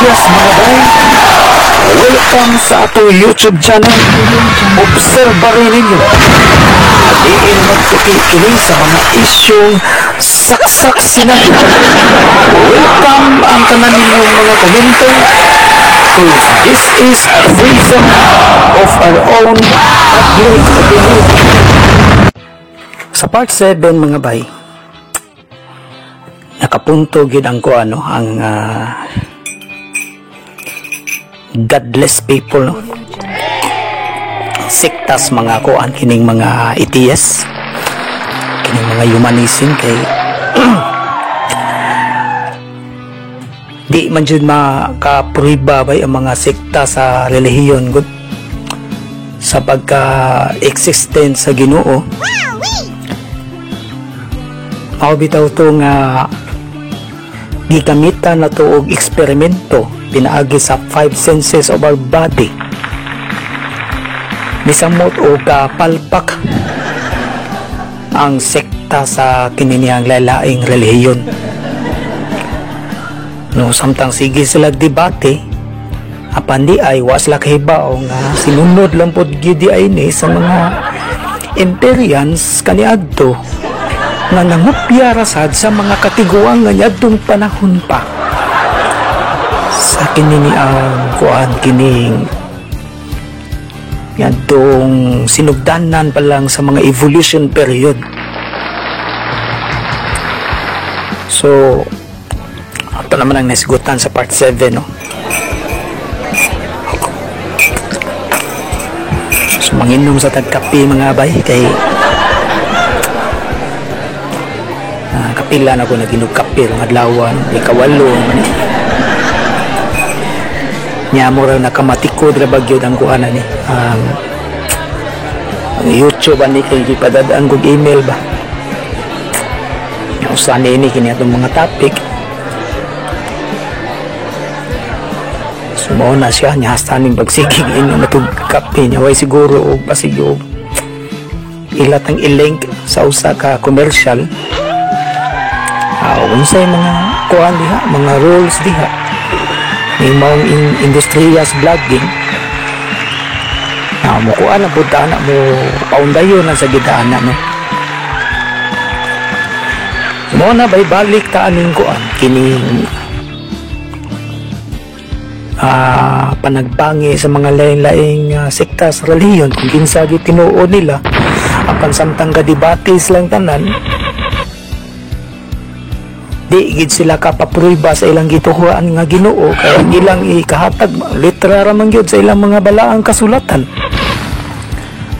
Dias, mga bay. Welcome sa atong YouTube channel. Obserba rin ninyo. Diin magtuki kini sa mga isyong saksak sinabi. Welcome ang tanan ninyong mga komento. 'Cause this is a freedom of our own public opinion. Sa part 7, mga bay, nakapunto gid ang kuano ang godless people, no? Sektas mga kuan kining mga atheist, kining mga humanism, kay di man jud makapruiba bay ang mga sekta sa relihiyon gud sa pagka existence sa Ginoo. Mao bitaw to nga gigamitan na to og eksperimento pinaagi sa five senses of our body. Nisamot o kapalpak ang sekta sa kininiyang lalaing relihiyon, no? Samtang sige sila debate, apan di ay wa sila kahibaw nga sinunod lang pod gyud di ay ni sa mga Imperians kaniadto nga nangupya ra sad sa mga katiguangan niadtong panahon pa sa kini ni ang kuan kining ngadtong sinugdanan pa lang sa mga evolution period. So ito naman ang nasigutan sa part 7, no? So manginom sa tagkape, mga bay, kay kapila na ko naginog kape ng adlaw, no? Ikawalo man niya mo raw nakamatikod ra bagyod ang kuanan ni ang YouTube ani kay gipadad-an kog email ba. Nya usa ni kini atong mga topic. So mao na siya niya hasta ning pagsigig inom atong kape niya way siguro og basig og ilatang i-link sa usa ka commercial. Unsay mga kuan diha, mga rules diha ni maong industriya sa vlogging na mo kuan na pud na mo paundayon na sa gidana, no? Mo na bay balik ta aning kuan kining panagbangi sa mga laing-laing sekta sa relihiyon kung kinsa gyud tinuod nila. Apan samtang gadebate silang tanan, di gid sila kapapruiba sa ilang gituhuan nga Ginoo, kay ang ilang ikahatag literal ra man gyud sa ilang mga balaang kasulatan,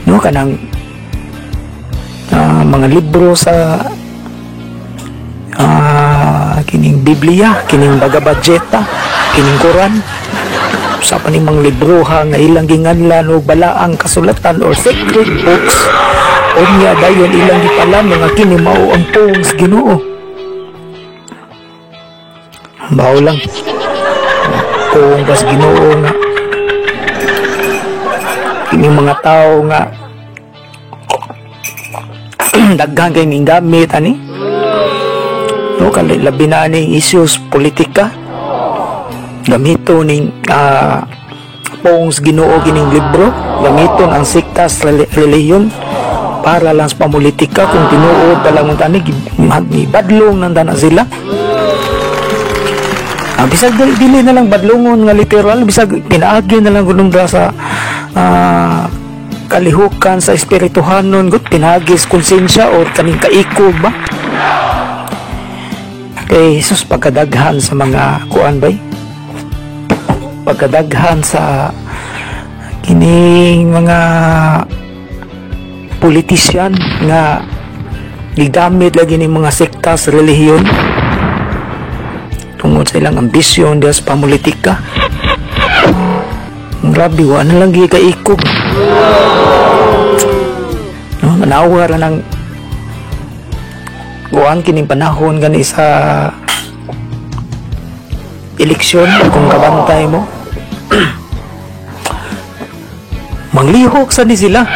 no? Kanang mga libro sa kining Biblia, kining Bhagavad Gita, kining Quran, sa pa ning mga libroha nga ilang ginganlan og balaang kasulatan or sacred books. Unya dayon ilang gipalan nga kini mao ang puong sa Ginoo. Bao lang puong pas Ginoo nga kining mga tao nga daghan kay ning gamit ani, no? Kali labi na ning issues politika, gamito ning puong sa Ginoo kining libro, gamiton ang sekta sa relihiyon para lang sa pamulitika. Kung tinuod pa lang tani, badlong nang dana sila. Bisag dili na lang badlongon nga literal, bisag pinaagi na lang gunong sa kalihukan sa espirituhanon gud, pinaagi sa konsensya or kaning kaikog ba. Kay Jesus, pagkadaghan sa mga kuan bay, pagkadaghan sa kining mga politisyan nga gigamit lagi ning mga sekta sa relihiyon tungod sa ilang ambisyon diha sa pamulitika. Grabe, wa na lang gyud kaikog, no? Manawa ra nang kuan kining panahon gani sa eleksyon. Kung kabantay mo, manglihok sa ni sila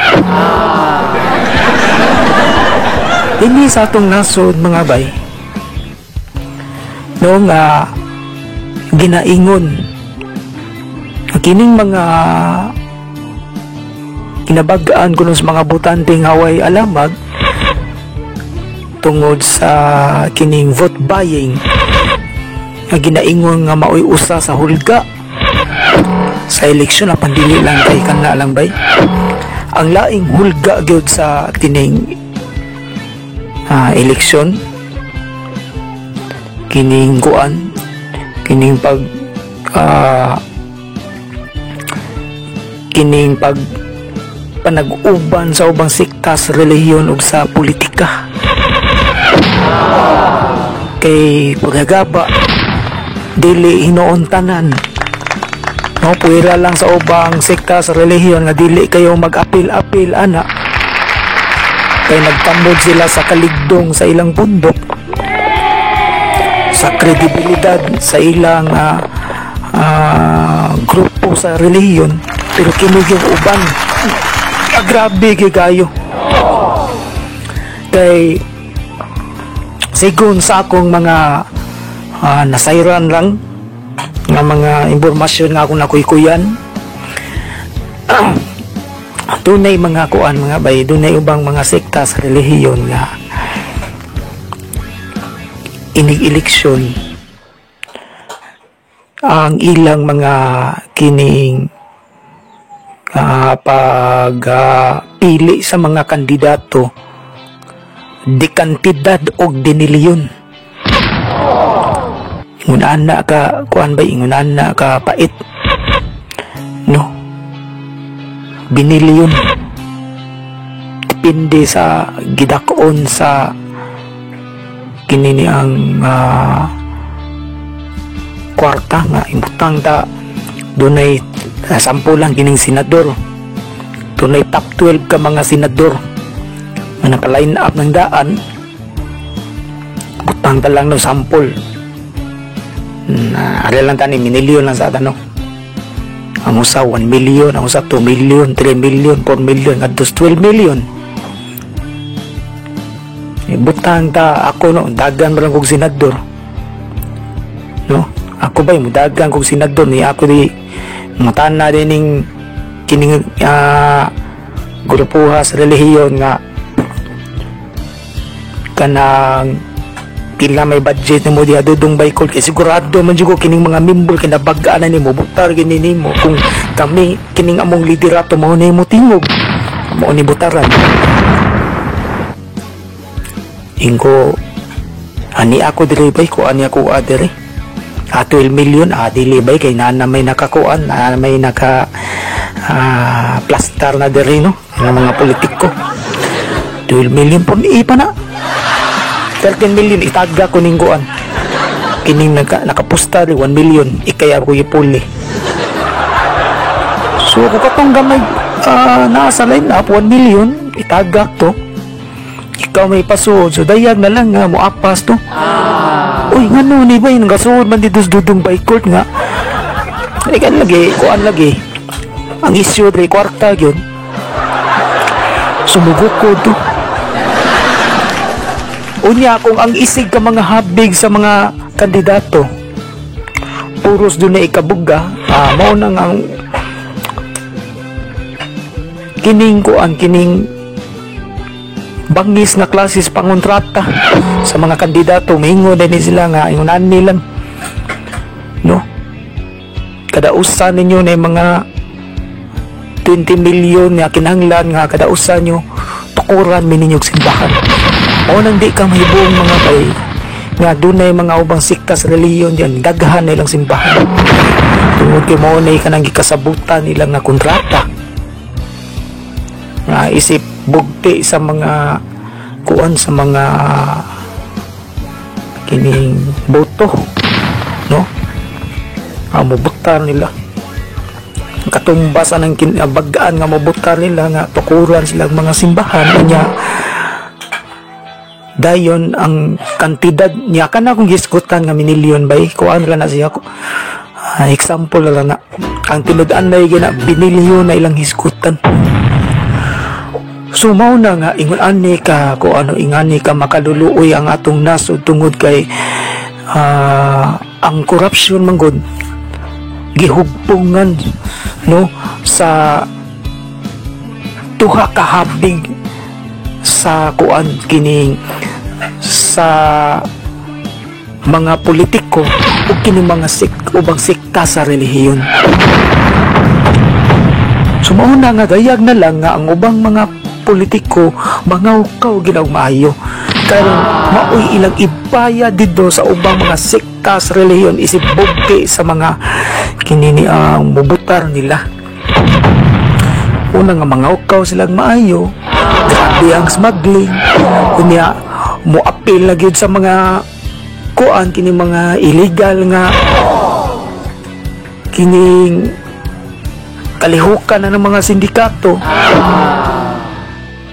dinhi sa atong nasod, mga bay, no, nga ginaingon Ang kining mga kinabagaan kuno sa mga botanteng haway alamag tungod sa kining vote buying nga ginaingon nga maoy usa sa hulga sa eleksyon, apan dili lang kay kana lang, bay. Ang laing hulga gyud sa kining eleksyon, kining kuan, kining pag kining pag panag-uban sa ubang sekta sa relihiyon ug sa politika, kay pagagaba dili hinuon tanan, no? Puwera lang sa ubang sekta sa relihiyon nga dili kayo mag-apil-apil ana kay nagtambod sila sa kaligdong sa ilang bundok, sa kredibilidad sa ilang grupo sa relihiyon. Pero kini yung uban, grabe gyud kayo, kay sigon sa akong mga nasayran lang nga mga impormasyon nga akong nakuykuyan, dunay mga kuan, mga bay, dunay ubang mga sekta sa relihiyon nga inig-eleksyon ang ilang mga kining pag pili sa mga kandidato di kantidad og dinilyon. Ingon ana ka kuan ba, ingon ana ka pait, no? Binilyon, depende sa gidakon sa kini ni ang kwarta nga imutang ta. Dunay 10 lang kining senador, dunay top 12 ka mga senador nga naka-line up ng daan. Butang ta lang, no, sample na ari lang tani, minilyon lang sa no. Ang usa 1 million, ang usa 2 million, 3 million, 4 million, ngadto 12 million. Eh, butang ta ako, no, dagan man lang kog senador, no? Ako ba mudagan kog senador ni ako di mutana din ning kining grupuha sa relihiyon nga kanang pila may budget nimo diha, Dudong Bicol, kay sigurado man jud ko kining mga member kinabag-an na nimo, butar gini nimo kung kami kining among liderato mao na imo tingog, mao ni butaran. Ingko ani ako diri bay, ko ani ako diri 12 million, dili bay, kay nana may nakakuan na may naka plastar na diri, no, ng mga politiko. 12 million po ipa na 13 million, itaga ko ning kuan kining nakapusta di 1 million, ikaya ko ipuli. So kung katong gamay nasa line up 1 million, itagak to, ikaw may pasuod, so dayag na lang nga moapas to. Uy, ngano ni ba yung nagasuod man dito sa Dudong Bicol nga ay kan lagi kuan lagi ang issue diri kwarta gyud sumugukod to. Unya kung ang isig ka mga habig sa mga kandidato puros doon na ikabuga, mao nang ang kining kuan, kining bangis nga klases pangontrata sa mga kandidato. Miingon din sila nga ingon nilang, no, kada usa ninyo na mga 20 million nga kinahanglan nga kada usa nyo tukuran mi ninyo og simbahan. O nang di ka mahibong, mga bay, nga dunay mga ubang sikta sa relihiyon diyan daghan na ilang simbahan tungod kay mao na kanang gikasabutan nila nga kontrata nga isip bugti sa mga kuan, sa mga kining boto, no? Mobutar nila katumbasan ng bagaan nga mobutar nila nga tukuran silang mga simbahan. Unya dayon ang kantidad niya kana akong gisgutan nga minilyon bay, kuan ra na siya ko, example lang na ang tinud-an na gina binilyon na ilang hisgutan. So mao na nga ingon ani ka ko ano, ingani ka makaluluoy ang atong nasod tungod kay ang corruption man gud gihugpungan no, sa duha ka habig sa kuan kining sa mga politiko o kining mga ubang sekta sa relihiyon. So mao na nga dayag na lang nga ang ubang mga politiko mangawkaw ginaw maayo karon maoy ilang ibaya didto sa ubang mga sekta sa relihiyon isip bugti sa mga kinini ang mubutar nila. Una nga mangawkaw silang maayo, grabe ang smuggling, unya mo apil na gyud sa mga kuan kini mga illegal nga kining kalihukan na ng mga sindikato.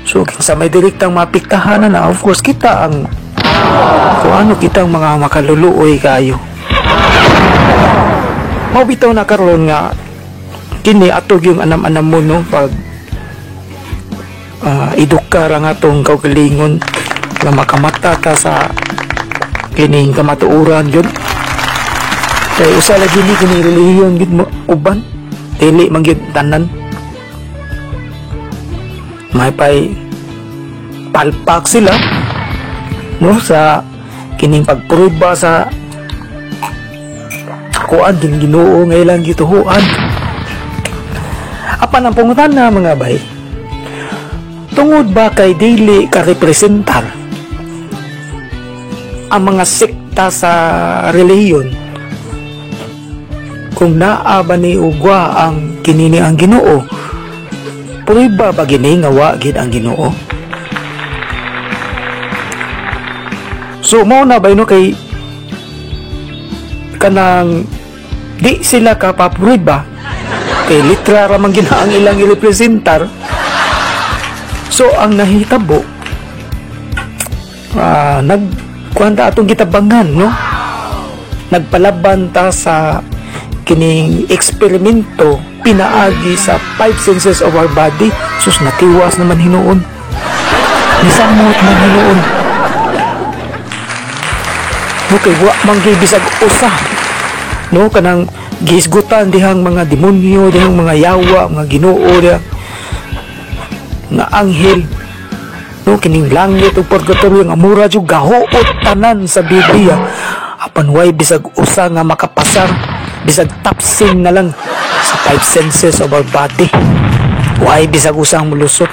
So kinsa may direktang maapektahan na, of course kita ang kung ano, kitang mga makaluluoy kayo. Mao bitaw na karon nga kini atog yung anam-anam mo, no, pag edukar ang atong kaugalingon nga makamata ta sa kining kamatuoran yun, kay usa lagi ni kini relihiyon gid mo uban dili man gyud tanan may pay palpak sila, no, sa kining pagprueba sa kuan din Ginoo nga ilang gituhuan. Apan ang pangutana, mga bay, tungod ba kay dili ka representar ang mga sekta sa relihiyon, kung naa ba ni ugwa ang kinini ang Ginoo, prueba ba gini nga wa gid ang Ginoo? So mao na ba, no, kay kanang di sila kapaprueba kay litra ra man gina ang ilang irepresentar. So ang nahitabo, nagkuan ta atong gitabangan, no, nagpalaban ta sa kining eksperimento pinaagi sa five senses of our body. Sus, natiwas naman hinuon, nisamot man hinuon, no, kay wa man gyud bisag usa, no, kanang gihisgutan dihang mga demonyo, dihang mga yawa, mga Ginoo dihang nga anghel, no, kining langit ug purgatorio nga mura jud gahuot tanan sa Biblia, apan way bisag usa nga makapasar bisag tapsing na lang sa five senses of our body. Way bisag usang mulusot.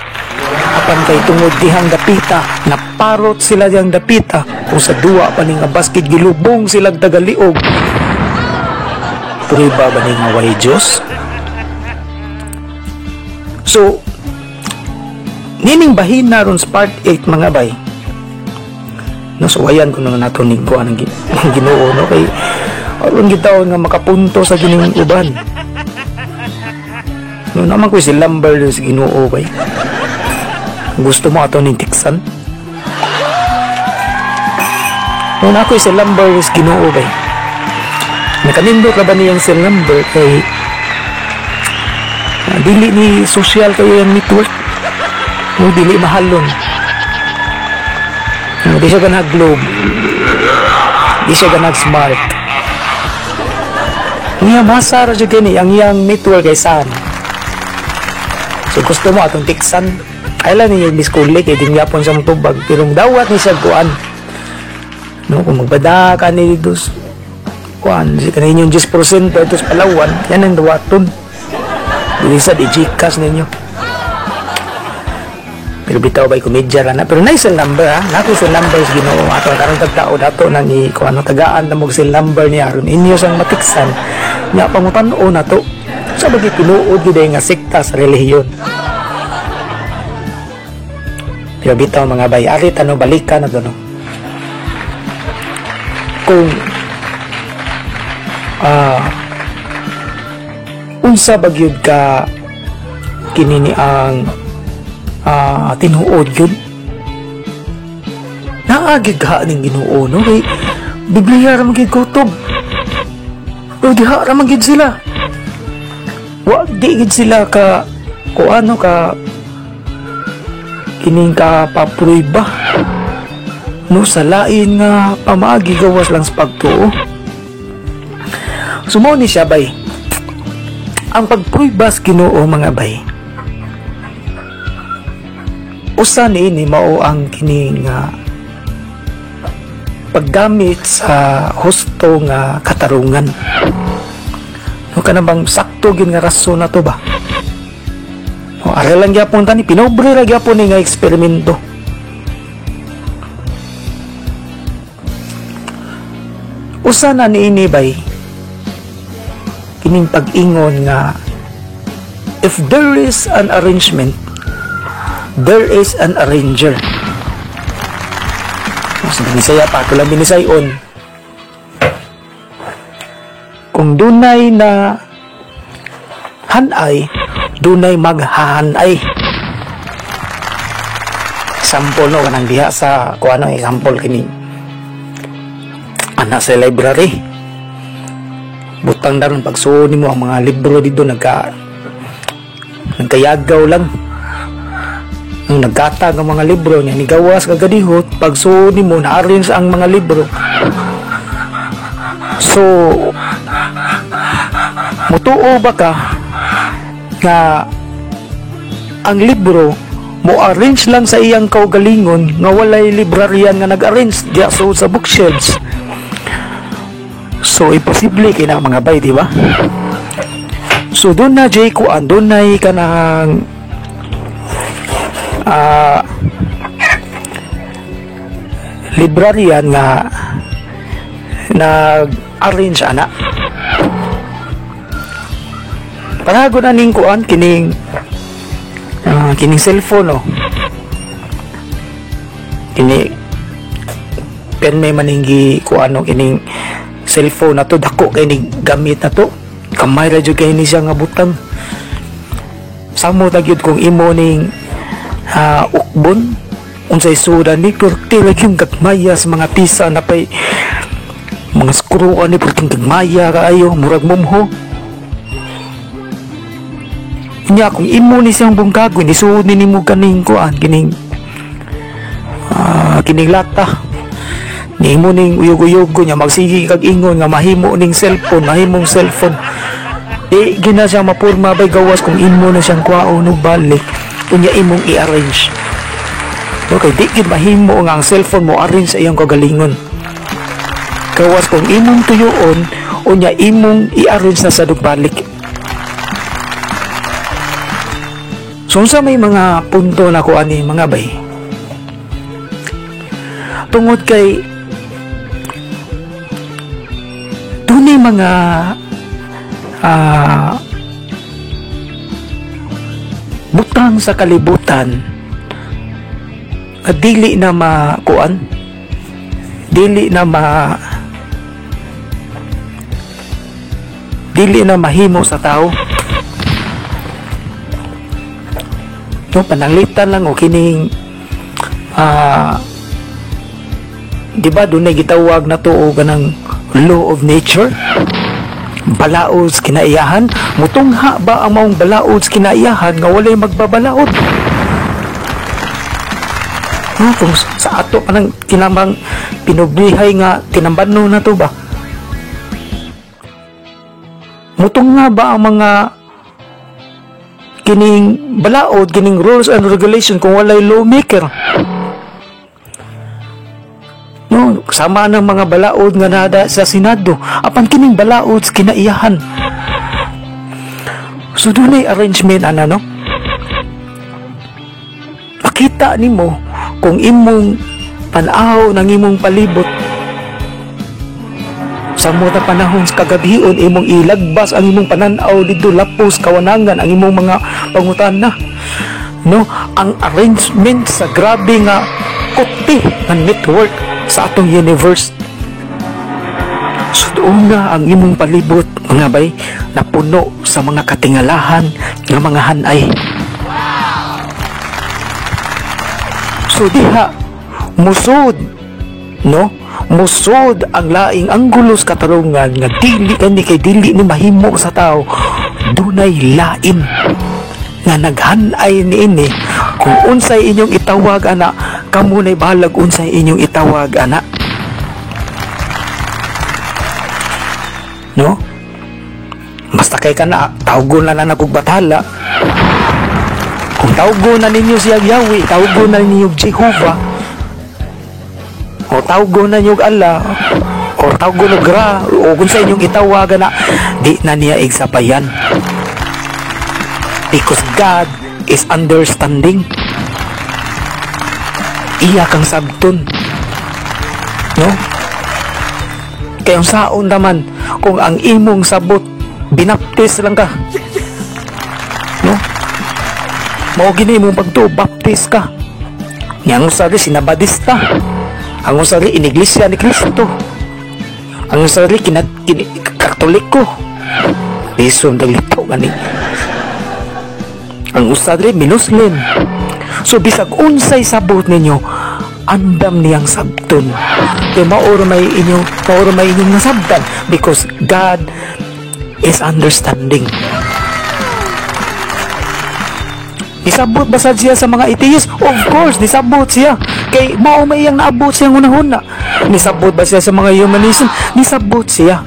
Apan kay tungod dihang dapita naparot sila dihang dapita kung sa duwa pa ning nga basket gilubong sila tagaliog, prueba ba ni nga way Diyos? So nining bahina ron sa part 8, mga bay, no, so wayan ko na nato ning kuan ng Ginoo, no, kay aron gid taon nga makapunto sa gining uban, no, naman ko si lumber sa Ginoo kay gusto mo ato ning tiksan, no, na ako si lumber sa Ginoo bay. Nakanindot ra ba niyang cell number kay dili ni social kayo yung network, no, dili mahalon, no, di siya ganag Globe, di siya ganag Smart. Niya masara jud kini ang iyang network kay saan. So gusto mo atong tiksan, ay lang ninyo miskuli kay din yapon sa tubag, pero dawat ni siya kuan, no, kung magbada ka ni dito kuan si kaninyo 10% ito sa Palawan, yan ang dawaton. Dili sa di Gcash ninyo. Pero bitaw ba'y komedya ra na, pero nice ang number ha, nako sa numbers Ginoo ato karon tagtao dato na ni kuan, tagaan na mo cell number niya aron inyo sang matiksan nya pangutan-on nato sa bagi tinuod gid nga sekta sa relihiyon. Pero bitaw, mga bay, ari tano balikan na no, kung unsa ba gyud ka kinini ang tinuod gyud naagi ga ning Ginoo, no, kay Biblia ra man gyud kutob, pero diha ra man gyud sila, wa di gyud sila ka kuano ka kining ka papruiba, no, sa lain nga pamaagi gawas lang sa pagtuo. So mao ni siya bay. Ang pagpruybas Ginoo, mga bay, usa niini mao ang kining paggamit sa husto nga katarungan. No, kana bang sakto gyud nga rason na to ba? No, are lang gyapon tani, pinobre ra gyapon ni nga eksperimento. Usa na niini bay kining pag-ingon nga if there is an arrangement, there is an arranger. Sa Binisaya pa, ako lang Binisayon. Kung dunay na hanay, dunay maghahanay. Example, no, kanang diha sa, kung ano, example kini. Ana sa library. Butang na ron, pagsuon mo ang mga libro dito, nagkayagaw lang. Nung nagkatag ang mga libro niya, nigawas kagadihot, pagsuon mo, na-arrange ang mga libro. So, mutuo ba ka nga ang libro mo arrange lang sa iyang kaugalingon nga walay librarian nga nag-arrange diya so sa bookshelves? So, imposible kina, mga bay, di ba? So, doon na jay kuan, doon na kanang librarian nga nag-arrange ana. Panago na ning kuan kining kining cellphone, no. Kini pen may maninggi kuan, no, kining cellphone na to dako kay ni gamit na to. Kamay ra jud kay ni siya nga butang. Samot na gyud kung imo ning ukbon unsay sudan ni perti lagi yung gagmaya sa mga pisa na pay mga screw ani perting gagmaya kaayo murag mumho. Nya kung imo ni siyang bungkago ni suod ni nimo kaning kuan kining kining lata ni imo ning uyog-uyog niya magsige kag ingon nga mahimo ning cellphone, mahimong cellphone, di gina siya mapurma bay gawas kung imo na siyang kwaon og balik unya imong i-arrange. Okay, di gid mahimo nga ang cellphone mo arrange sa iyong kagalingon. Gawas kung imong tuyuon unya imong i-arrange na sa dugbalik. So unsa may mga punto na ko ani, mga bay? Tungod kay dunay mga butang sa kalibutan nga dili na makuan, dili na mahimo sa tao. No, pananglitan lang o kining di ba dunay gitawag na to og kanang law of nature, balaod sa kinaiyahan. Mutungha ba ang maong balaod sa kinaiyahan nga walay magbabalaod? No, kung sa ato pa nang tinambang pinublihay nga tinambano na to ba, mutungha ba ang mga kining balaod, kining rules and regulation kung walay lawmaker? No, sama ng mga balaod nga nada sa Senado, apan kining balaod sa kinaiyahan. So dunay arrangement ana, no? Makita nimo kung imong pan-aw ng imong palibot sa mga panahon sa kagabion, imong ilagbas ang imong panan-aw didto lapos kawanangan ang imong mga pangutana, no? Ang arrangement sa grabe nga kuti nga network sa atong universe. So doon nga ang imong palibot, mga bay, napuno sa mga katingalahan nga mga hanay. So diha musod, no? Musod ang laing anggulos katarungan nga dili kani kay dili ni mahimo sa tao. Dunay lain nga naghanay niini. Kung unsay inyong itawag ana, kamo nay bahalag unsay inyong itawag ana, no? Basta kay kana tawgon na lang og bathala. Kung tawgon na ninyo siya Yahweh, tawgon na ninyo Jehovah, o tawgon na ninyo Allah, o tawgon og Ra, o kung sa inyong itawagan na, di na niya igsabayan. Because God is understanding. Iya kang sabton. No? Kaya saon naman kung ang imong sabot, binaptis lang ka. No? Mao gini imong pagtuo, baptis ka. Nga ang usa rin, sinabadista. Ang usa rin, iniglesia ni Kristo. Ang usa rin, katoliko. Piso ang taglito gani. Ang usa rin, minuslim. So bisag unsay sabot ninyo, andam niyang sabton. Kay mao may inyong nasabtan because God is understanding. Nisabot ba sad siya sa mga atheist? Of course, nisabot siya. Kay mao may iyang naabot siyang hunahuna. Nisabot ba siya sa mga humanism? Nisabot siya.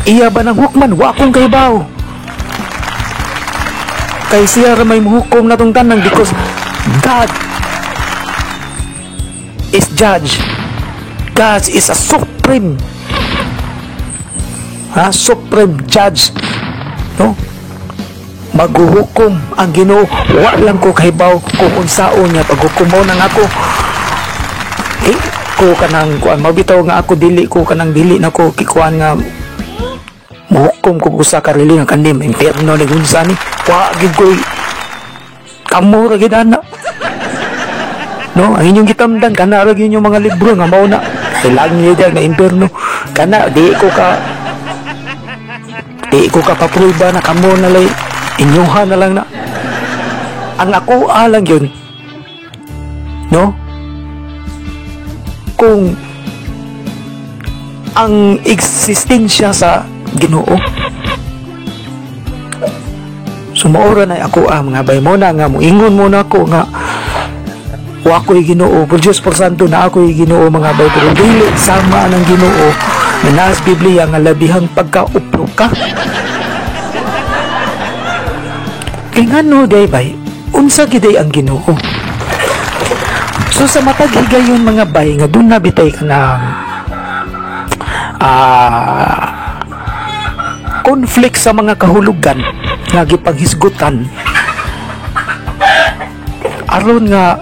Iya ba ng hukman? Wa akong kahibaw. Kay siya ra may muhukom natong tanan because God is judge. God is a supreme, ha? Supreme judge. No? Maghuhukom ang Ginoo. Wa lang ko kahibaw kung unsaon niya paghukom mo nang ako. Eh, ko kanang kuan mabitaw nga ako dili ko kanang dili na ko kikuan nga muhukom ko usa ka relihiyon kanim impierno ni unsa ni. Wa gid ko kamo ra gid ana. No, ang inyong gitamdan kana ra gyud inyong mga libro nga mao na kay langit na impierno kana di ko ka paprueba na kamo na lay inyuha na lang na. Ang ako alang yun, no? Kung ang eksistensya sa Ginoo. Sumaora na ako mga bay mo na nga moingon mo na ako nga wa ako'y Ginoo, por Diyos por Santo na ako'y Ginoo mga bay, pero dili sama ng Ginoo na naas Biblia nga labihang pagkauplo ka. Kay ngano day bay, unsa giday ang Ginoo? So sa matag higayon mga bay nga dun na bitay ka ng conflict sa mga kahulugan nga gipanghisgutan aron nga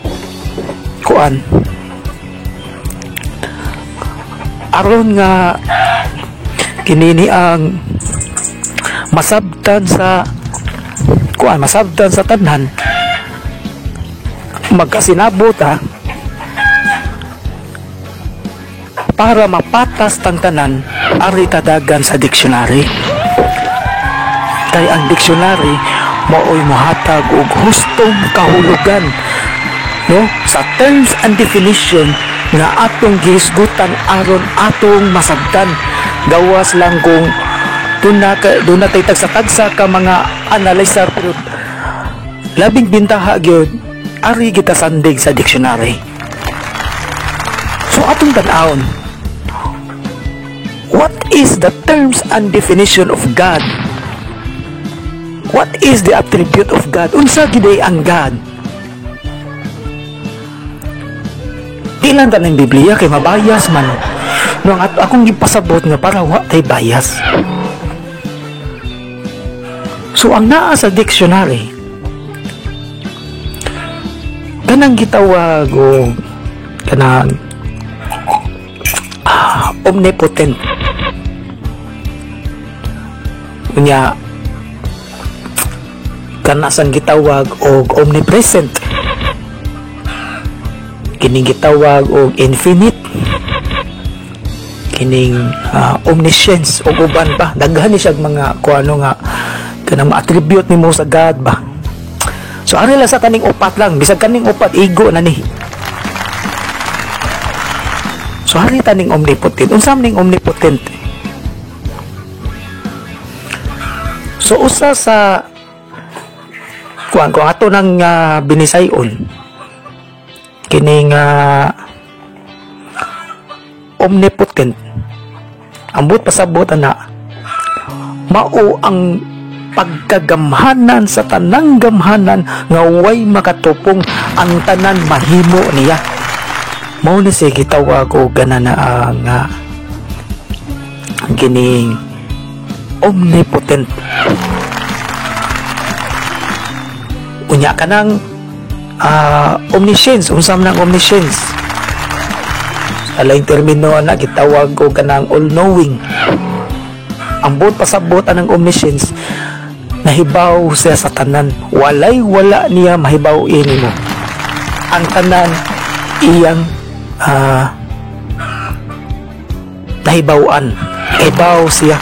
kuan, aron nga kinini ang masabtan sa kuan, masabtan sa tanan, magkasinabot ha, para mapatas tang tanan ari tadagan sa dictionary. Kay ang dictionary maoy mohatag og hustong kahulugan, no, sa terms and definition nga atong gihisgutan aron atong masabtan. Gawas lang kung duna tay tagsa-tagsa ka mga analyzer, pero labing bintaha gyud ari kita sandig sa dictionary. So atong tan-awon, what is the terms and definition of God? What is the attribute of God? Unsa giday ang God? Di lang tanang Biblia kay mabayas man. No, ang akong gipasabot nga para wa tay bias. So ang naa sa dictionary kanang gitawag og kanang omnipotent. Unya kanasang gitawag og omnipresent, kining gitawag og infinite, kining omniscience ug uban pa. Daghan ni siya mga kuano nga kanang ma-attribute nimo sa God ba. So ari lang sa kaning upat lang, bisag kaning upat igo na ni. So ari taning omnipotent. Unsa man ning omnipotent? So usa sa kuan kung ato nang binisayon kining omnipotent, Ang buot pasabot ana, mao ang pagkagamhanan sa tanang gamhanan nga way makatupong, ang tanan mahimo niya. Mao ni siya gitawag og ganana nga kining omnipotent. Unya kanang omniscience, unsa man ang omniscience? Sa laing termino ana, gitawag og kanang all-knowing. Ang buot pasabot anang omniscience, nahibaw siya sa tanan, walay wala niya mahibaw ini mo. Ang tanan iyang nahibaw-an, hibaw siya.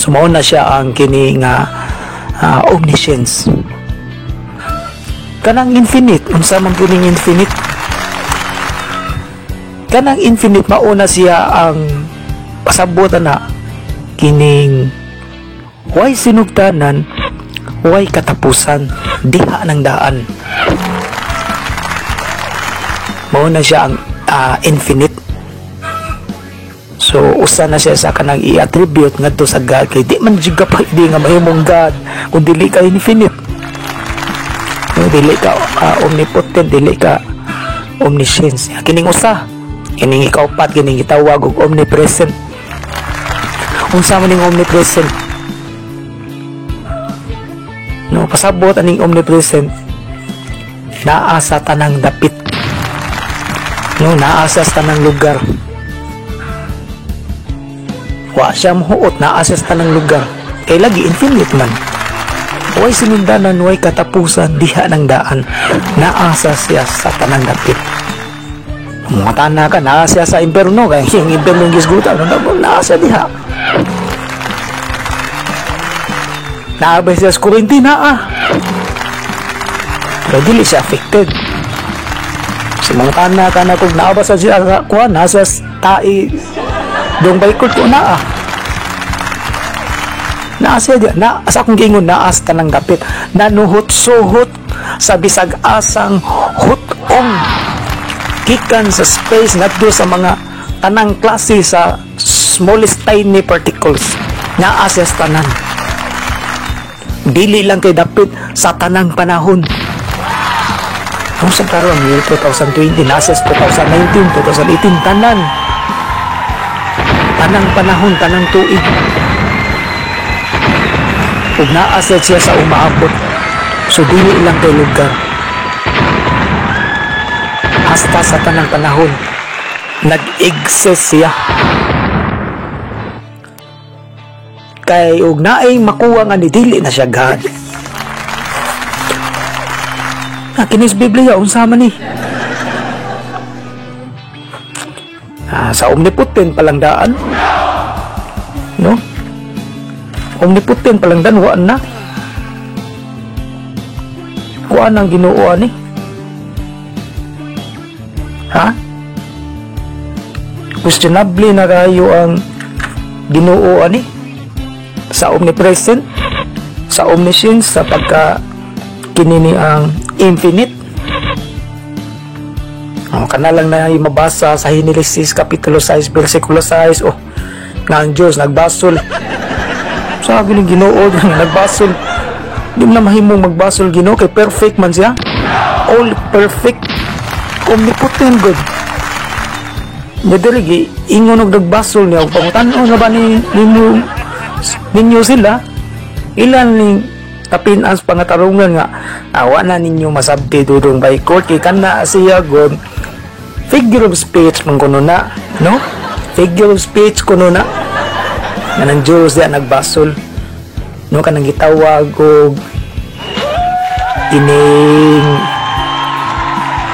So mao na siya ang kini nga omniscience. Kanang infinite, unsa man kining infinite? Kanang infinite, mauna siya ang pasabot na kining way sinugdanan, way katapusan, diha ng daan. Mao na siya ang infinite. So usa na siya sa kanang i-attribute ngadto sa God, kay di man jud ka pwede nga mahimong God kung dili ka infinite. No, dili ka omnipotent, dili ka omniscience. Kining usa, kining ikaupat, kining gitawag og omnipresent. Unsa man ning omnipresent? No, pasabot aning omnipresent, naa sa tanang dapit. No, naa sa tanang lugar. Wa siya mohuot, naa siya sa tanang lugar. Kay lagi infinite man. Way sinundanan, way katapusan, diha ng daan. Naa sa siya sa tanang dapit. Mga tana ka, naa siya sa imperno. Kaya yung imperno yung gisgutan, naa siya diha. Naa ba siya sa kurente? Naa. Pero dili siya affected. Sa mga tana ka na kung naa ba sa siya sa kuha, naa siya sa tai, dong baykot ko naa. Naa siya diha. Naa, sa akong giingon, naa sa tanang dapit. Nanuhot-suhot sa bisag asang hutong gikan sa space ngadto sa mga tanang klase sa smallest tiny particles. Naa siya sa tanan. Dili lang kay dapit sa tanang panahon. Kung sa karon, year 2020, naa siya sa 2019, 2018, tanan. Tanang panahon, tanang tuig. Ug naa siya sa umaabot. So dili lang kay lugar. Hasta sa tanang panahon, nag-exist siya. Kay og naay makuha nga ni dili na siya God. Na kinis Biblia unsa man ni? Sa omnipotent palang daan. No? Omnipotent palang daan, waan na. Kuan ang Ginoo ani. Ha? Questionable na kayo ang Ginoo ani sa omnipresent, sa omniscience, sa pagka kinini ang infinite. Oh, kana lang na mabasa sa Henesis kapitulo 6 bersikulo 6, oh, nga ang Diyos nagbasol. Sabi ng Ginoo nagbasol. Di mo na mahimong magbasol Ginoo kay perfect man siya. All perfect, omnipotent God. Nga diri ingon og nagbasol niya, og pangutan-on nga ba ni nimo ninyo sila, ilan ni tapin as pangatarungan nga awa na ninyo masabti dudong by court kay kana siya god. Figure of speech man kuno na, no? Figure of speech kuno na nga nang Diyos diya nagbasol, no? Kanang gitawag og ining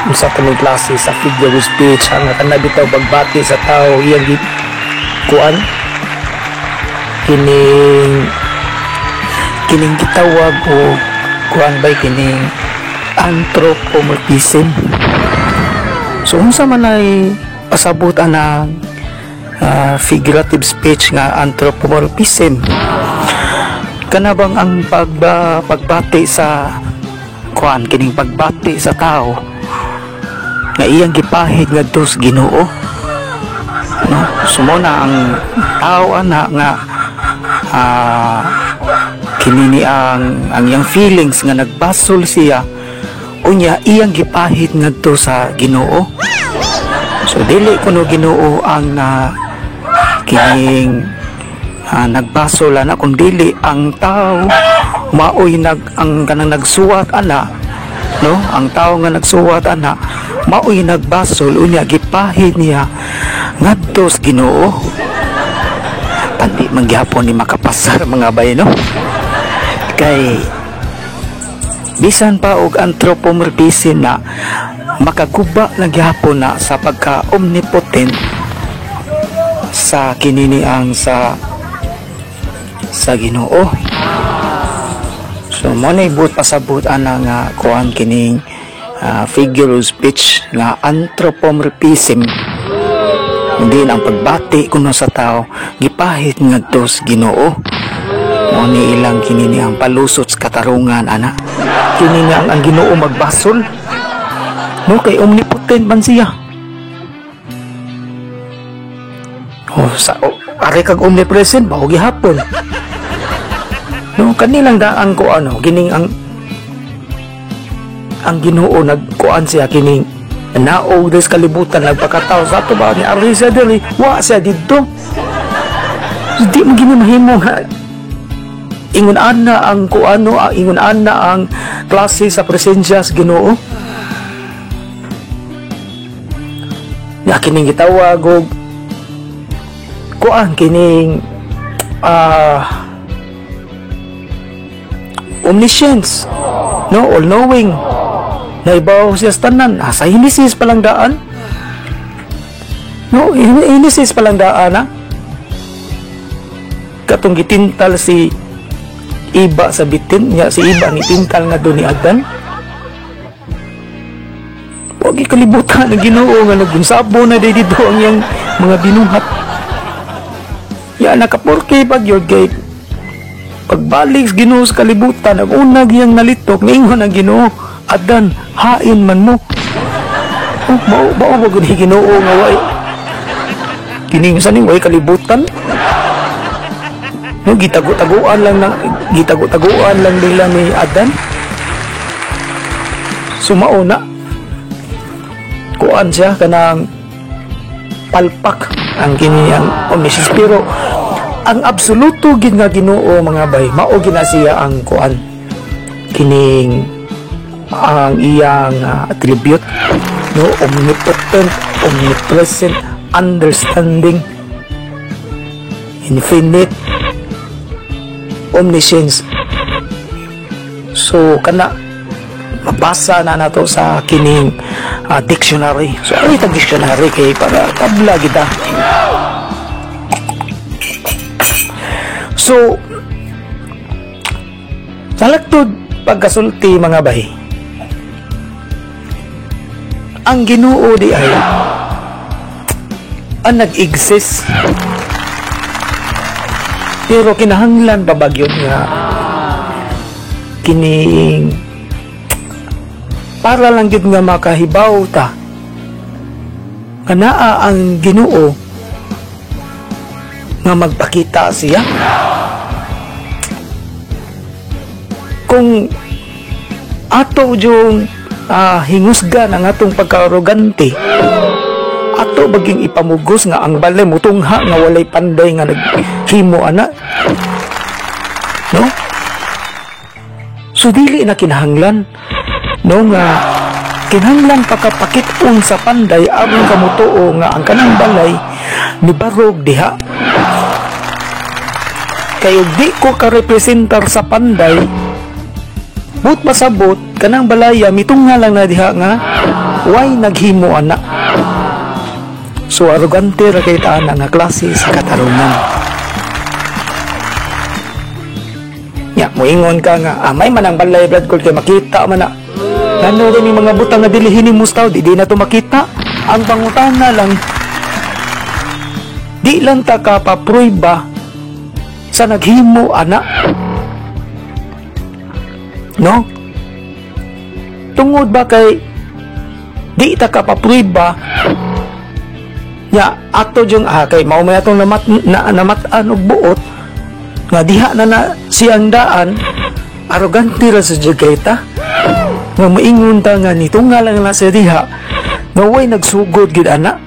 unsa kaning klase sa figure of speech nga kana bitaw pagbati sa tao iyang kuan kining kining gitawag og kuan bay kining anthropomorphism. So unsa man ay pasabot ang figurative speech nga anthropomorphism? Kana bang ang pagbati sa kuan kining pagbati sa tao nga iyang gipahid ngadto sa Ginoo? No, so mao na ang tao ana nga kini ni ang iyang feelings nga nagbasol siya, unya iyang gipahit ngadto sa Ginoo. So dili kuno Ginoo ang na kining nagbasol ana, kung dili ang tao maoy nag ang kanang nagsuwat ana, no? Ang tao nga nagsuwat ana maoy nagbasol, unya gipahit niya ngadto sa Ginoo. Pandi man gyapon ni makapasar, mga bay, no? Kay bisan pa og anthropomorphism na, makaguba lang gyapon na sa pagka omnipotent sa kinini ang sa Ginoo. So mo na buot pasabot ana nga kuan, kining figure of speech nga anthropomorphism, hindi ang pagbati kuno sa tao gipahit ngadto sa Ginoo. Mo ni ilang kini ang palusot sa katarungan ana, kini nga ang Ginoo magbasol, no? Kay omnipotent man siya. Oh, sa oh, ari kag omnipresent ba gihapon, no? Kanilang daan ko ano kining ang Ginoo nagkuan siya kining naog des kalibutan, nagpakatawo sa ato ba ni ari siya diri, wa siya didto. Di mo gini mahimo nga ingon ana ang kuano, ingon ana ang klase sa presensya sa Ginoo. Ya kining gitawag og kuan kining omniscience, no? All knowing, naibaw siya sa tanan. Sa Genesis pa lang daan, no? Genesis pa lang daan na katong gitintal si Iba sa bitin niya, si Iba ang itintal nga do ni Adan. Wag kalibutan ng Ginoo nga nagunsabo na day dito ang iyang mga binuhat. Ya nakapurke pag your gate. Pagbalik sa Ginoo sa kalibutan, ang unag iyang nalitok, niingon ang Ginoo, "Adan, hain man mo." Oh, mao mao ba gud Ginoo nga way kining sa ning way kalibutan? No, gitago-taguan lang nila ni Adan. Sumao na. Kuan siya kanang palpak ang kini ang omniscience, pero ang absoluto gid nga Ginoo, mga bay, mao gina siya ang kuan kining ang iyang attribute, no? Omnipotent, omnipresent, understanding, infinite, omniscience. So kana mabasa na nato sa kining dictionary. So ano itong dictionary kay para tabla kita. So sa laktod pagkasulti, mga bay, ang Ginoo di ay ang nag-exist, pero kinahanglan ba bagyon nga kining para lang gyud nga makahibaw ta nga naa ang Ginoo nga magpakita siya? Kung ato yung hingusgan ang atong pagka-arogante, ato baging ipamugos nga ang balay mutungha nga walay panday nga naghimo ana, no? So dili na kinahanglan, no, nga kinahanglan pakapakit-on sa panday aron kamutuo nga ang kanang balay nibarog diha. Kay og di ko ka-representar sa panday, but masabot kanang balaya mitungha lang na diha nga way naghimo ana. So arogante ra kay ana nga klase sa katarungan. Ya moingon ka nga may man ang balay blood cold kay makita man na. Ngano rin yung mga butang nga dili hinimo sa tao, di na to makita. Ang pangutana lang, di lang ta ka papruiba sa naghimo ana, no? Tungod ba kay di ta ka papruiba Nya ato jung kay mao may atong namat-an og buot nga diha na na siyang daan, arogante ra sa jud kay ta nga maingon ta nga nitunga lang na siya diha nga way nagsugod gid ana,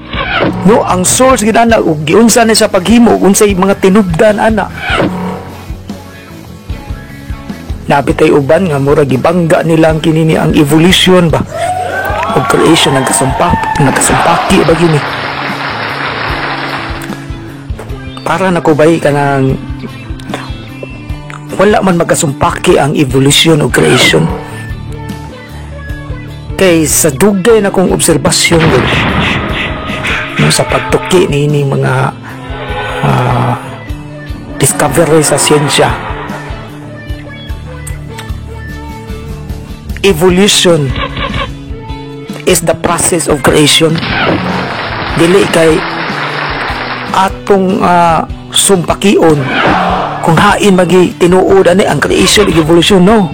no? Ang source gid ana ug giunsa ni sa paghimo, unsay mga tinubdan ana. Napitay uban nga mura gibangga nila ang kini ni ang evolution ba ug creation, nagkasumpaki ba gini. Para nako bay, kanang wala man magkasumpaki ang evolution o creation, kay sa dugay na kong obserbasyon gud, no, sa pagtuki niini mga discovery sa siyensya, evolution is the process of creation. Dili kay atong sumpakion kung hain magi tinuod ani ang creation ug evolution, no?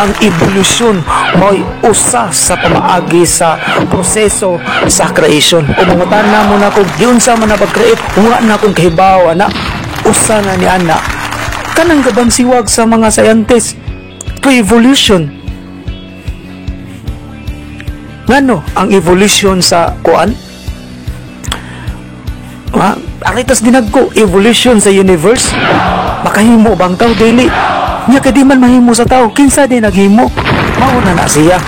Ang evolution mo'y usa sa pamaagi sa proseso sa creation. O mangutana mo na kung giunsa man na pag-create, wa na akong kahibaw ana, usa na ni ana kanang gabansiwag sa mga scientists to evolution. Ngano ang evolution sa kuan? Ha? Aritas dinagko evolution sa universe. Makahimo bang tao? Dili. Nya kay di man mahimo sa tao, kinsa di naghimo? Mao na na siya.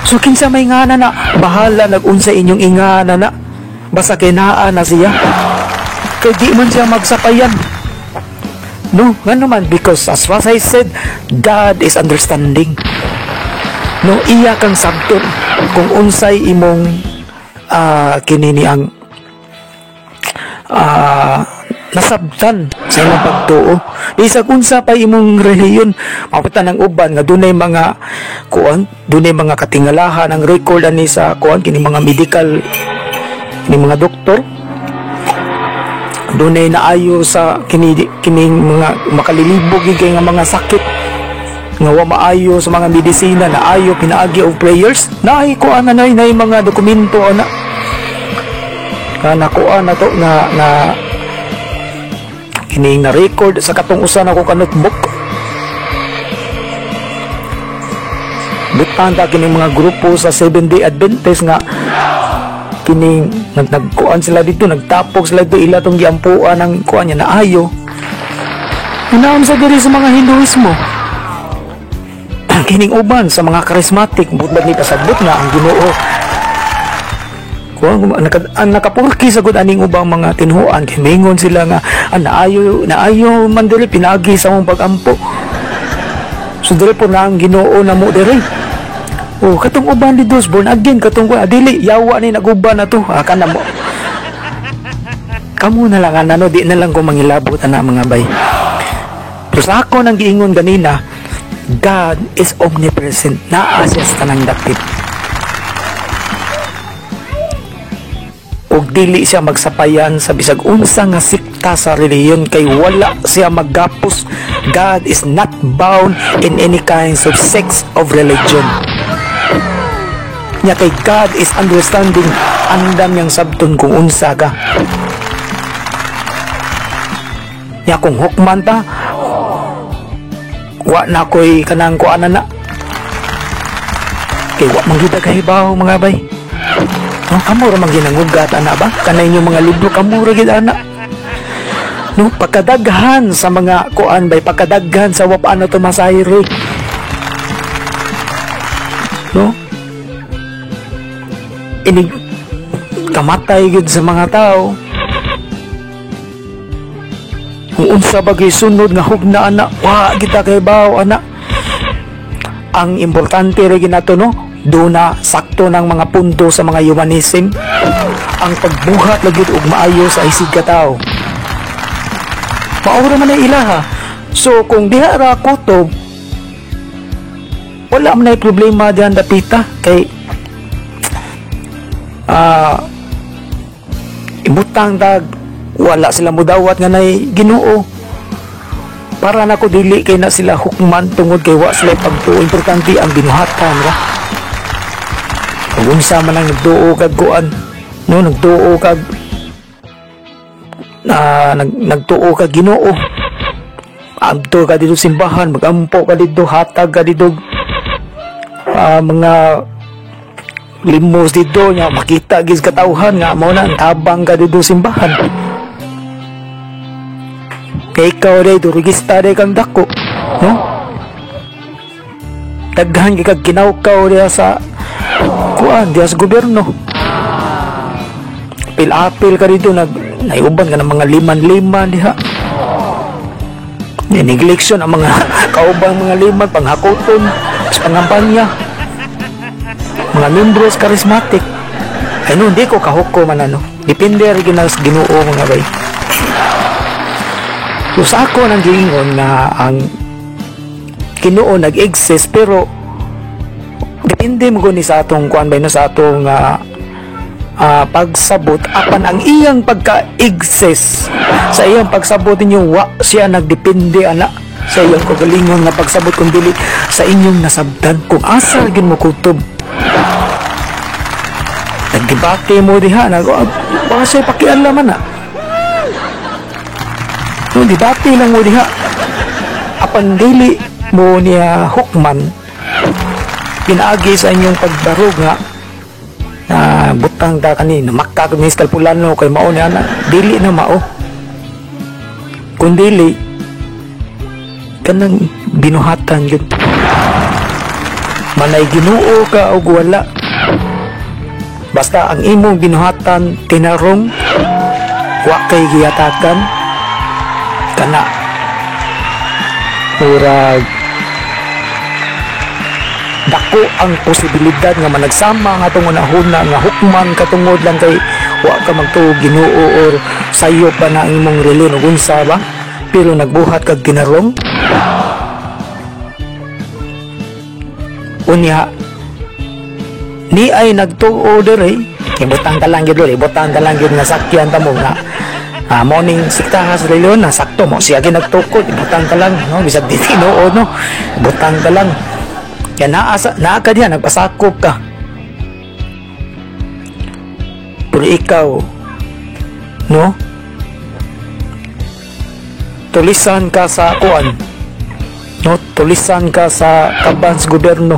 So kinsa may ngana na, bahala nag-unsa inyong ingana na. Basta kay naa na siya. Kay di man siya magsapayan. No, ngano man, because as what I said, God is understanding. No, iya kang sabton kung unsay imong kini ni ang nasabtan sa imong pagtuo. Bisag unsa pa imong relihiyon, maputan ang uban nga dunay mga kuan, dunay mga katingalahan ang record ani sa kuan kini mga medical, kini mga doktor, dunay naayo sa kini kining mga makalilibog gid kay nga mga sakit nga wa maayo sa mga medisina, naayo pinaagi og prayers. Naay kuan na nay mga dokumento ana nga nakuha na to na na kining na record sa katong usa na ko ka notebook. Butang ta kining mga grupo sa Seventh Day Adventist nga kining nagkuan sila dito, nagtapok sila dito, ila tong giampuan ang kuan niya naayo. Hinaon sa diri sa mga Hinduismo, kining uban sa mga charismatic, butbad ni pasabot nga ang Ginoo. Kuan ang nakapurki sa gud aning ubang mga tinhuan kay mingon sila nga naayo naayo man diri pinaagi sa mong pagampo. So diri po na ang Ginoo na mo diri. Oh, katong uban di dos born again, katong kuan dili yawa ni naguban na to. Ah, kana mo. Kamo na lang ano, di na lang ko mangilabot ana mga bay. Pero sa ako nang giingon ganina, God is omnipresent. Naa siya sa tanang dapit. Ug dili siya magsapayan sa bisag unsa nga sekta sa relihiyon kay wala siya maggapos. God is not bound in any kinds of sects of religion. Nya kay God is understanding, andam niyang sabton kung unsa ka. Nya kung hukman ta, wa na ko'y kanang kuanan na. Kay wa man gyud kahibaw mga bay. No, kamo ra man ginangugat ana ba? Kanay inyong mga libro kamo ra gid ana. No, pagkadaghan sa mga kuan bay, pagkadaghan sa wa pa ano tumasayri. No? Inig kamatay gid sa mga tao. Kung unsa ba gyud sunod nga hugna ana, wa kita kahibaw ana. Ang importante ra gyud nato, no, duna sakto ng mga punto sa mga humanism, ang pagbuhat lagi og maayo sa isig ka tawo. Mao ra man ay ilaha. So kung diha ra kutob, wala man ay problema diyan dapita kay ibutang tag wala sila mudawat nga nay Ginoo. Para nako dili kay na sila hukman tungod kay wa sila pagtuo. Importante ang binuhatan ra. Ug unsa man ang nagduo kag kuan, no, nagtuo kag na nagtuo kag Ginoo, adto ka dito simbahan, magampo ka dito, hatag ka dito mga limos dito nya makita gid katawhan nga mao na ang tabang ka dito simbahan. Kay ikaw day durugista day kang dako, no? Daghan kay kag kinawkaw diha sa kuan, diha sa gobyerno. Apil-apil ka dito, naiuban ka ng mga liman-liman diha. Neglection ang mga kaubang mga liman, panghakuton sa pangampanya, mga membros charismatic. Ay no, hindi ko kahukom man, ano, depende rin gina sa Ginoo, mga bay. So sa ako nang giingon nga ang Ginoo nag-exist, pero depende mo ni sa atong kuan bay, no, sa atong pagsabot. Apan ang iyang pagka-exist sa iyang pagsabot ninyo, wa siya nagdepende ana sa iyang kagalingon nga pagsabot, kung dili sa inyong nasabtan kung asa gin mo kutob. Nagdebate mo diha, nag baka siya pakialaman na, no, debate lang mo diha, apan dili mo niya hukman pinaagi sa inyong pagbarog nga na butang ta kani namakka ni Kalpulano kay mao ni ana. Dili na mao, kun dili kanang binuhatan gyud, manay Ginoo ka og wala, basta ang imong binuhatan tinarong, wa kay giyatakan kana, murag dako ang posibilidad nga managsama ang atong unahuna nga hukman katungod lang kay wa ka magtuo Ginoo or sayop ba na ang imong relihiyon ug unsa ba, pero nagbuhat kag tinarong. Unya ni ay nagtuo diri, ibutang ka lang gyud diri, ibutang ka lang gyud nga sakyan ta mo nga morning siktaha sa relihiyon na sakto mo siya ginagtukod, ibutang ka lang, no, bisag di tinuod, no, ibutang ka lang. Kaya naa, naa ka diyan, nagpasakop ka. Pero ikaw, no, tulisan ka sa kuan, no, tulisan ka sa kaban sa gobyerno.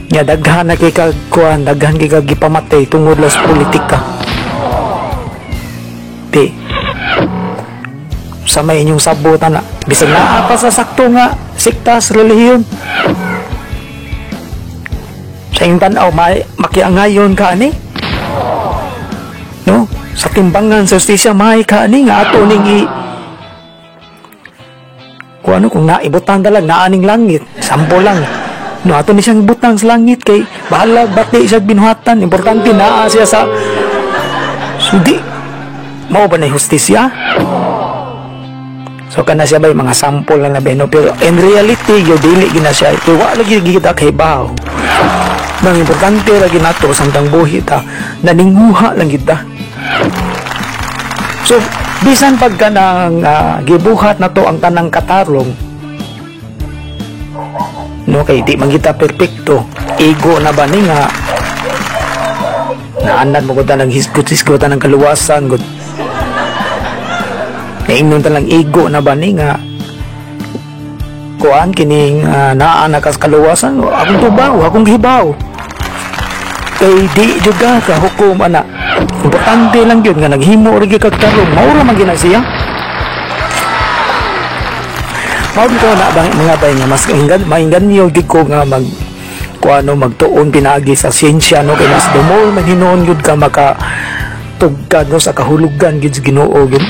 Nya daghan na kay kag kuan, daghan kay kag gipamatay tungod lang sa politika. Di sa may inyong sabot ana, bisag naa pa sa sakto nga sikta sa relihiyon, sa inyong tan-aw makiangayon ka ani, no, sa timbangan sa justisya may ka ani nga ato ning i kung ano, kung naibutang ka lang naaning langit, sampo lang, no, ato ni siyang butang sa langit kay bahala bati siya binuhatan, importante naa siya sa sudi. Mao ba na hustisya? So kana siya bay mga sample lang na bay, no? Pero in reality yo dili gina siya kay wa lagi kita kay baw. Nang importante lagi nato samtang buhi ta, naninguha lang kita. So bisan pagka nang gibuhat na to ang tanang katarong, no, kay di man kita perpekto, ego na ba ni nga naanad mo gud nang hisgot-hisgot ng kaluwasan gud. Naingnon talang ego na ba ni nga kuan kining naa na kas kaluwasan, akong tubaw, akong gihibaw, kay di juga ka hukom ana. Importante lang yun nga naghimo ra gyud kag tarong, mao ra man gyud na siya. Mao ko na ba mga bay nga mas mainggan niyo gid ko nga mag kuano magtuon pinaagi sa siyensya, no, kay mas dumol man hinuon gyud ka maka tugkad, no, sa kahulugan gyud sa Ginoo gyud.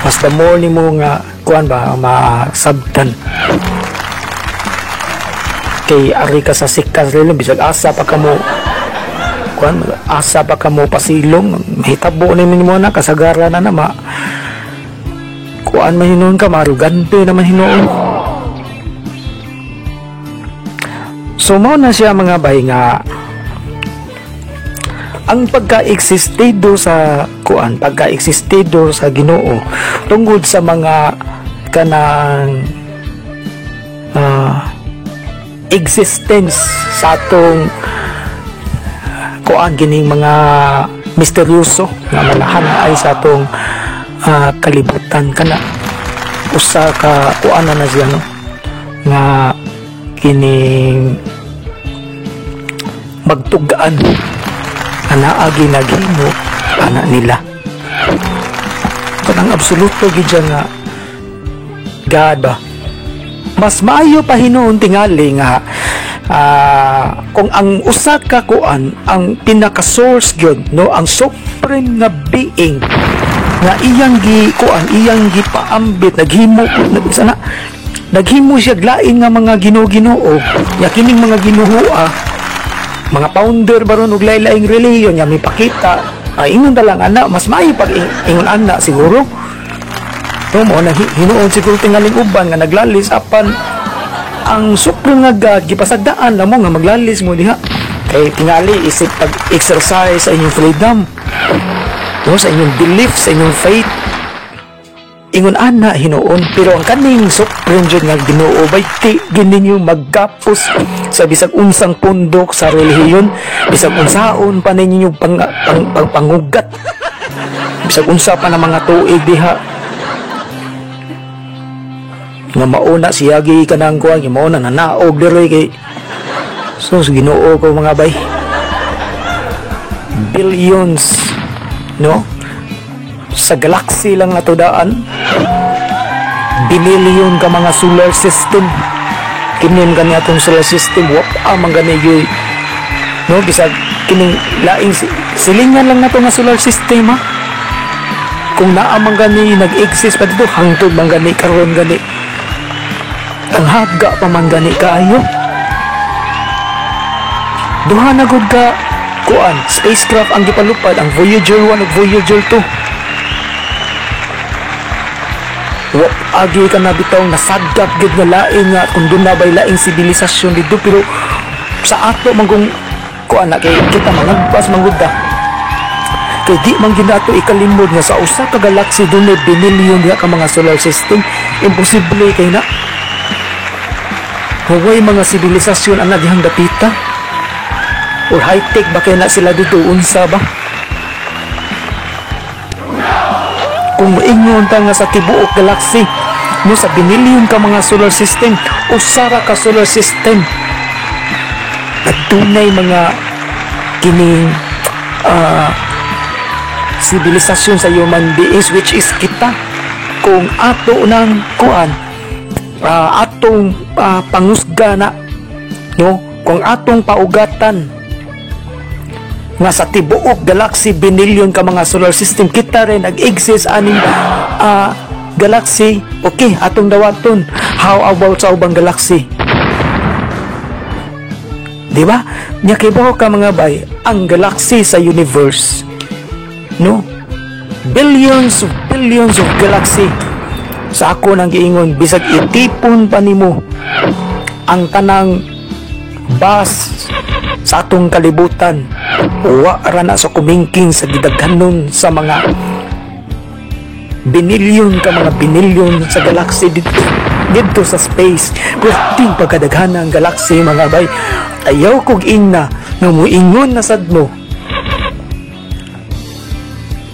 Mas the more nimo nga kuan ba masabtan kay ari ka sa sikas lilo, bisag asa pa kamo kuan, asa pa kamo pasilong, mahitabo ni nimo na kasagaran na na ma kuan man hinuon ka, marugante naman hinuon. So mao na siya mga bay nga ang pagka-existido sa kuan, pagka-existido sa Ginoo tungod sa mga kanang existence sa atong kuan, kining mga misteryoso nga malahan ay sa atong kalibutan. Kana usa ka kuan na siya, no, nga kining magtugaan nga naagi naghimo ana nila, kanang absoluto gid siya nga God ba. Mas maayo pa hinuon tingali nga kung ang usa ka kuan, ang pinaka source gyud, no, ang supreme nga being nga iyang gi kuan, iyang gipaambit, naghimo nag, sana naghimo siya lain nga mga Ginoo-Ginoo nya, kining mga Ginoo, mga founder baron og lain-laing relihiyon nga mipakita ay ingon ta lang ana. Mas maayo pag ingon ana siguro, no, mo na hinuon siguro tingaling uban nga naglalis, apan ang supreme nga God gipasagdaan na mo nga maglalis mo diha kay tingali isip pag exercise sa inyong freedom, no, sa inyong belief, sa inyong faith. Ingon ana hinuon. Pero ang kaning supreme jud nga Ginoo bay, ti gid ninyo maggapos sa bisag unsang pundok sa relihiyon, bisag unsaon pa ninyo pang pangugat, bisag unsa pa na mga tuig diha nga mauna siya gi kanang kuan, nga mauna nanaog diri kay sus, Ginoo ko, mga bay. Billions, no, sa galaxy lang natudaan, billion ka mga solar system. Kinin gani atong solar system, wa pa man gani gyud, no, bisag kining laing silingan lang nato nga solar system ha, kung naa man gani nag-exist pa dito hangtod man gani karon gani, ang haga pa man gani kaayo. Duha na gud ka kuan spacecraft ang gipalupad, ang Voyager 1 ug Voyager 2. Wa agi ka na bitaw nasagap gid nga lain nga kung doon na ba'y laing sibilisasyon dito. Pero sa ato man kung kuan na kay kita mangagpas man gud ta, kay di man gid nato ikalimod nga sa usa ka galaxy dunay binilyon diha ka mga solar system. Imposible kay na huway mga sibilisasyon ang dihang dapita or high-tech ba kay na sila dito, unsa ba. Kung moingon ta nga sa tibuok galaxy, no, sa binilyon ka mga solar system, usa ra ka solar system nagtunay mga kining sibilisasyon sa human beings, which is kita. Kung ato nang kuan, atong pangusga na, no, kung atong paugatan nga sa tibuok galaxy, binilyon ka mga solar system, kita rin nag-exist aning galaxy, okay, atong dawaton. How about sa ubang galaxy, di ba? Nya kibaw ka, mga bay, ang galaxy sa universe, no, billions of billions of galaxy. Sa ako nang giingon, bisag itipon pa nimo ang tanang bus sa atong kalibutan, wa ra na sa kumingking sa gidaghanon sa mga binilyon ka mga binilyon sa galaxy dito dito sa space. Perting pagkadaghan ang galaxy, mga bay. Ayaw kog ingna nga muingon na sad mo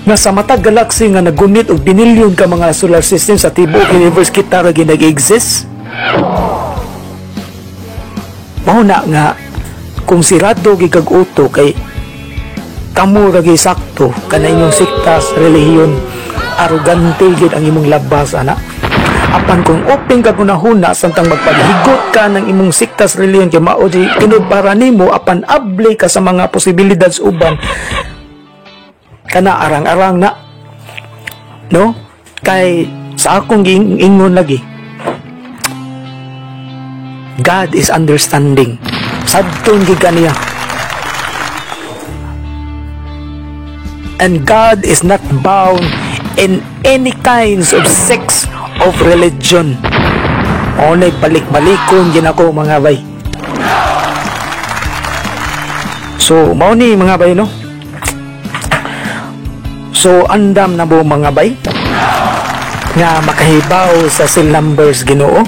nga sa matag galaxy nga nagunit og binilyon ka mga solar system, sa tibuok universe kita ra nag-exist. Mao na nga kung sirado gid kag uto kay kamo ra gyud sakto kana inyong sekta sa relihiyon, arugante gid ang imong labas ana. Apan kung open ka hunahuna samtang magpaghigot ka ng imong sekta sa relihiyon kay mao di tinud para nimo, apan abli ka sa mga posibilidad sa uban, kana arang-arang na, no. Kay sa akong giingon lagi, God is understanding. Sabton gid kaniya. And God is not bound in any kinds of sects of religion. Onay balik-balikon gin ako, mga bay. So mao ni, mga bay, no. So andam na mo, mga bay, nga makahibaw sa cell numbers Ginoo,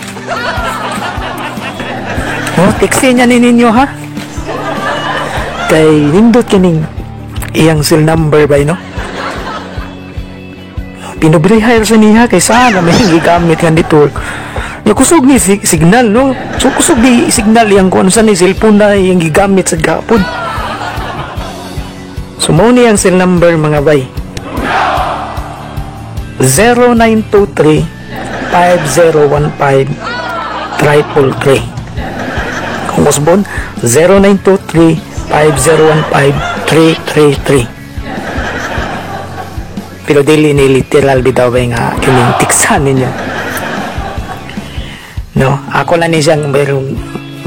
no? No, teksin niya ni ninyo ha. Kay nindot kining iyang cell number ba, no? Pinubrehire sa niya kay sana may gigamit nga network. Ya kusog ni signal, no? So kusog ni signal iyang kung ano sa ni cellphone na iyang gigamit sa gapon. So mao ni ang cell number, mga bay. 0923 5015 333. Kung usbon, 0923 5015 333. Pero dili ni literal bitaw ba nga kining tiksan ninyo. No, ako lang ni siyang mayroong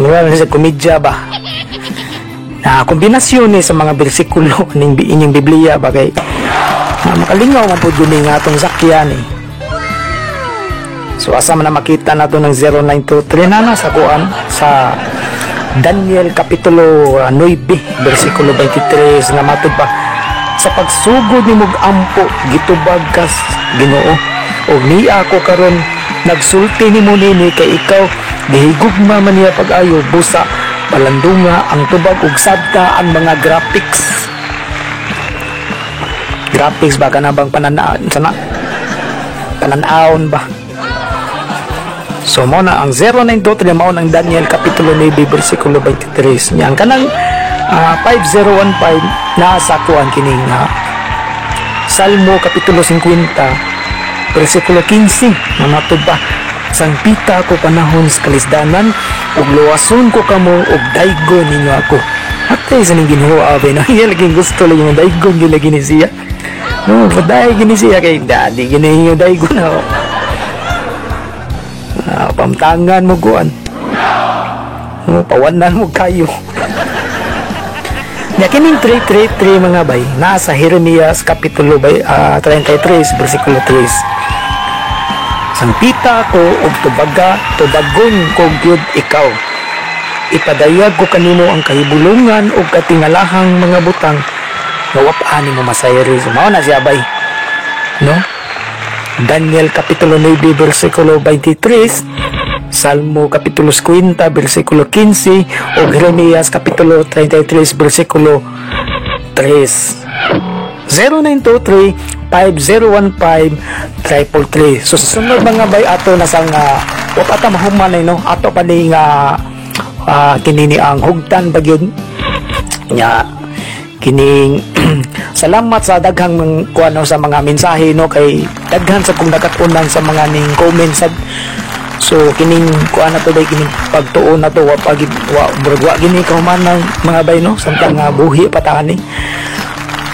mura na siya komedya ba. Na kombinasyon ni sa mga bersikulo ning inyong Biblia ba kay makalingaw man pud yun nga atong sakyan eh. So asa man na makita nato ng 0923 na sa kuan sa Daniel kapitulo 9 bersikulo 23 nga matud pa, "Sa pagsugod nimo ampo, gitubag kas Ginoo og niya ako karon nagsulti nimo nini kay ikaw gihigugma man niya pag-ayo." Busa palandunga ang tubag ug sabta ang mga graphics graphics ba, kana bang pananaw sana, panan-awon ba. So mo na ang 0923, mao ng Daniel kapitulo 9 bersikulo 23. Nya ang kanang 5015 naa sa kuan kining Salmo kapitulo 50 bersikulo 15 nga matud pa, "Sangpita ko panahon sa kalisdanan ug luwason ko kamo ug daygon ninyo ako." Atay sa ning Ginoo abe na iya lagi gusto lagi nga daygon gyud lagi ni siya. No, paday gini siya kay dadi gini nga daygon na. Pamtangan mo kuan. No, pawanan mo kayo. Nya kining 333, mga bay, nasa Jeremias kapitulo bay 33 bersikulo 3. "Sangpita ko og tubaga, tubagon ko gyud ikaw. Ipadayag ko kanimo ang kahibulungan ug katingalahang mga butang nga wa nimo masayri." So mao na siya bay. No? Daniel kapitulo 9 bersikulo 23, Salmo kapitulo 50 bersikulo 15 ug Jeremias kapitulo 33 bersikulo 3. 0923 5015 333. So sa sunod, mga bay, ato na sang wa pa ta mahuman no, ato pa ni nga kini ni ang hugtan ba gyud nya kining. Salamat sa daghang kuano sa mga mensahe no, kay daghan sa kong nakat-unan sa mga ning comments sa. So kining kuan na to day, kining pagtuon na to, wa pa gid, wa murag wa gini kahuman ng mga bay no, samtang nga buhi pa ta ani.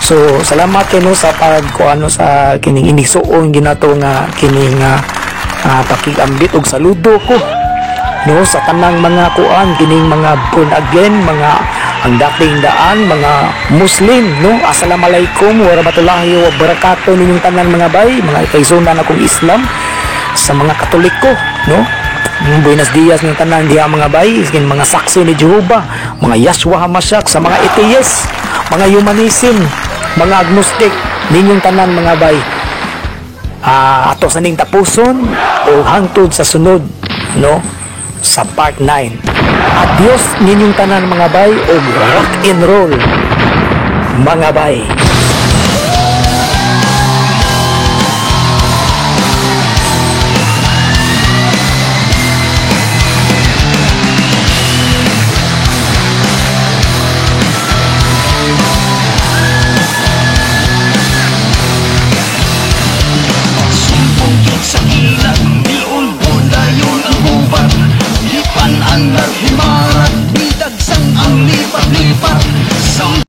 So salamat kay no sa pag kuano sa kining inigsuon ginato nga kining pakigambit og saludo ko no sa tanang mga kuan kining mga born again, mga ang dating daan, mga Muslim no. Assalamualaikum warahmatullahi wabarakatuh ninyong tanan, mga bay, mga kaigsuonan akong Islam, sa mga Katoliko no. Buenos dias ng tanan diha, mga bay, mga Saksi ni Jehova, mga Yahshua Hamashiach, sa mga atheist, mga humanism, mga agnostic, ninyong tanan, mga bay. Ato sa ning tapuson o hangtod sa sunod no sa part 9. Adios ninyong tanan, mga bay, og rock and roll, mga bay.